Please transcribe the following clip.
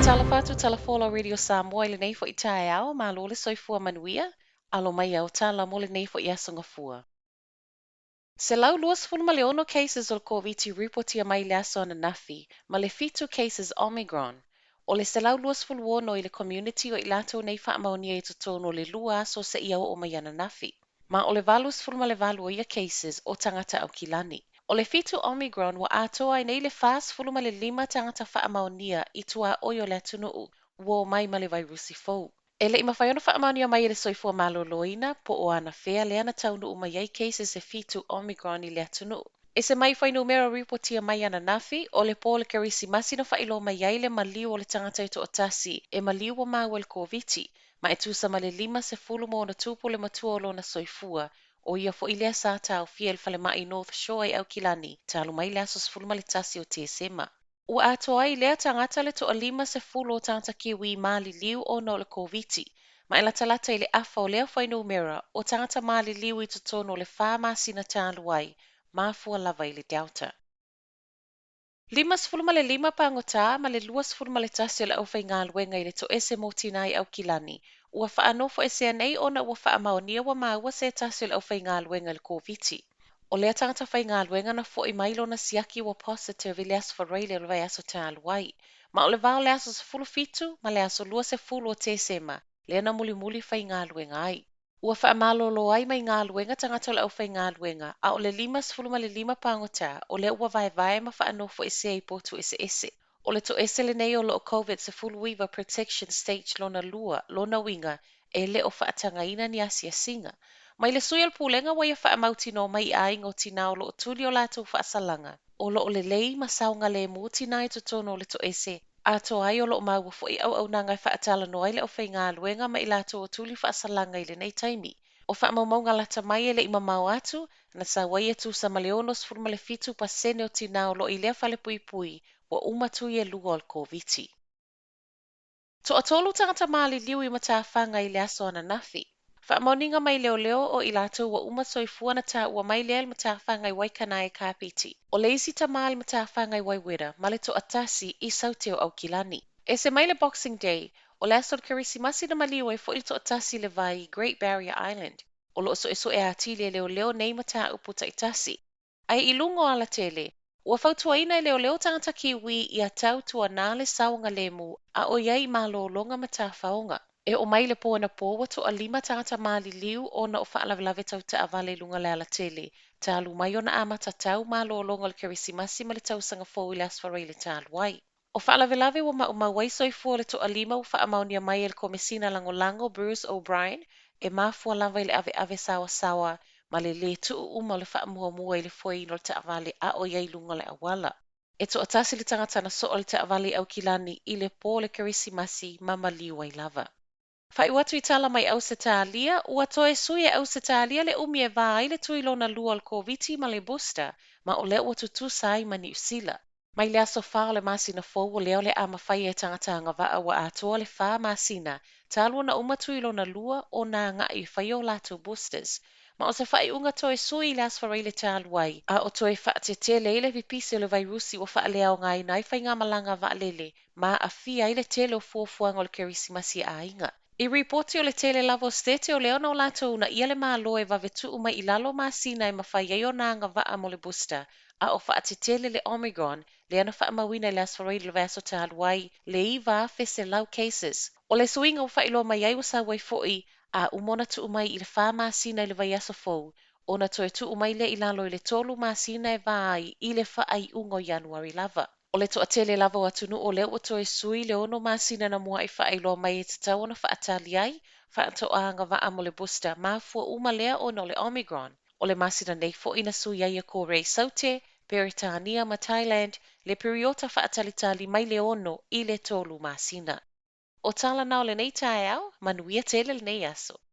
Faatalofa atu Tala Folau Radio Samoa i lenei foi taeao, malo le soifua manuia, alo mai ao tala mo lenei foi aso gafua. 126 cases o le Koviti ripotia mai le aso ananafi, ma le 7 cases Omicron. O le 126 i le community o i latou nei faamaonia i totonu o le 2 aso seia oo mai ananafi. Ma o le 88 o ia cases o tagata Aukilani. O le 7 Omicron ua atoa ai nei le 45 tagata faamaonia i tuaoi o le atunuu ua omai ma le vairusi fou. E le i mafai ona faamaonia mai e le Soifua Maloloina po o anafea lea na taunuu mai ai cases e 7 Omicron i le atunuu. Ese mai fuainumera ripotia mai ananafi, o le po o le Kerisimasi na faailoa mai ai le maliu o le tagata e toatasi e maliu ua maua i le Koviti, ma e tusa ma le 50+ le matua o lona soifua, o ia foi lea sa taofia i le falemai North Shore i Aukilani talu mai le aso 11 o Tesema. Ua atoa ai lea tagata le toa-50 o tagata Kiwi maliliu ona o le Koviti, ma e latalata i le afa o lea fuainumera o tagata maliliu i totonu o le 4 masina talu ai, mafua lava i le Delta. 55 pagota ma le 21 o le aufaigaluega i le toese mo tinā i Aukilani ua faanofoesea nei ona ua faamaonia ua maua se tasi o le aufaigaluega i le Koviti. O lea tagata faigaluega na foi mai lona siaki ua positive i le aso Faraile o le vaiaso talu ai. Ma o le va o le aso 17 ma le aso 20 o Tesema lea na mulimuli faigaluega ai. Ua faamalolo ai mai galuega tagata o le aufaigaluega, a o le 55 pagota o lea ua vaevae ma faanofoesea i potu eseese. O le toese lenei o loo COVID-19 Protection Stage lona lua, lona uiga e le o faatagaina ni asiasiga. Mai le sui o le pulega ua ia faamautinoa mai i aiga o tinā o loo tuli o latou faasalaga, o loo lelei ma saogalemu tinā i totonu o le toese, atoa ai o loo maua foi auaunaga e faatalanoa ai le aufaigaluega ma i latou o tuli faasalaga i lenei taimi. O faamaumauga lata mai e le i mamao atu, na sau ai e tusa ma le 67% o tinā o loo i lea falepuipui ua uma tui e lua o le Koviti. Toatolu tagata maliliu i matafaga i le aso ananafi. Faamaoniga mai leoleo o i latou ua uma soifua na taua mai lea i le matafaga i Waikanae Kapiti. O le isi tamā i le matafaga i Waiwera ma le toatasi i Saute o Aukilani. Ese mai le Boxing Day, o le aso o le Kerisimasi na maliu ai foi le toatasi i le vai i Great Barrier Island. O loo suesue atili e leoleo nei mataupu taitasi. Ae i luga o alatele, ua fautuaina e leoleo tagata Kiwi ia tautuanā le saogalemu a o i ai i malologa ma tafaoga. E oo mai le po anapo ua toalima tagata maliliu ona o faalavelave tau taavale i luga o le alatele, talu mai ona amata tau malologa o le Kerisimasi ma le tausaga fou i le Aso Faraile talu ai. O faalavelave ua maumau ai soifua o le toalima ua faamaonia mai e le Komesina Lagolago Bruce O'Brien e mafua lava i le aveave saoasaoa ma le lē tuu uma o le faamuamua i le foeina o le taavale a o i ai i luga o le auala. E toatasi le tagata na soa le taavale i Aukilani i le po o le Kerisimasi ma maliu ai lava. Faaiu atu i tala mai Ausetalia, ua toe sui e Ausetalia le umi e va ai le tui lona lua o le Koviti ma le booster, ma o lea ua tutusa ai ma Niu Sila. Mai le aso 4 o le masina fou o lea o le a mafai e tagata agavaa ua atoa le 4 masina talu ona uma tui lona lua ona agai e fai o latou boosters. Ma o se faaiuga toe sui i le Aso Faraile talu ai, a o toe faatetele ai le pipisi o le vairusi ua faaleaogaina ai faigamalaga vaalele ma aafia ai le tele o fuafuaga o le Kerisimasi a aiga. I ripoti o le tele lava o Setete o lea ona o latou uunaia le Malo e vave tuu mai i lalo masina e mafai ai ona agavaa mo le booster, a o faatetele le Omicron lea na faamauina i le Aso Faraile o le vaiaso talu ai le 9,100 cases. O le suiga ua faailoa mai ai ua sau ai foi a uma ona tuu mai i le 4 masina i le vaiaso fou, ona toe tuu mai lea i lalo i le 3 masina e va ai i le faaiuga o Ianuari lava. O le toatele lava o atunuu o lea ua toe sui le 6 masina na muai faailoa mai e tatau ona faatali ai faatoa agavaa mo le booster, mafua uma lea ona o le Omicron. O le masina nei foi na sui ai e Korea i Saute, Peretania ma Thailand le piriota faatalitali mai le 6 i le 3 masina. O tala na o lenei taeao, manuia tele lenei aso.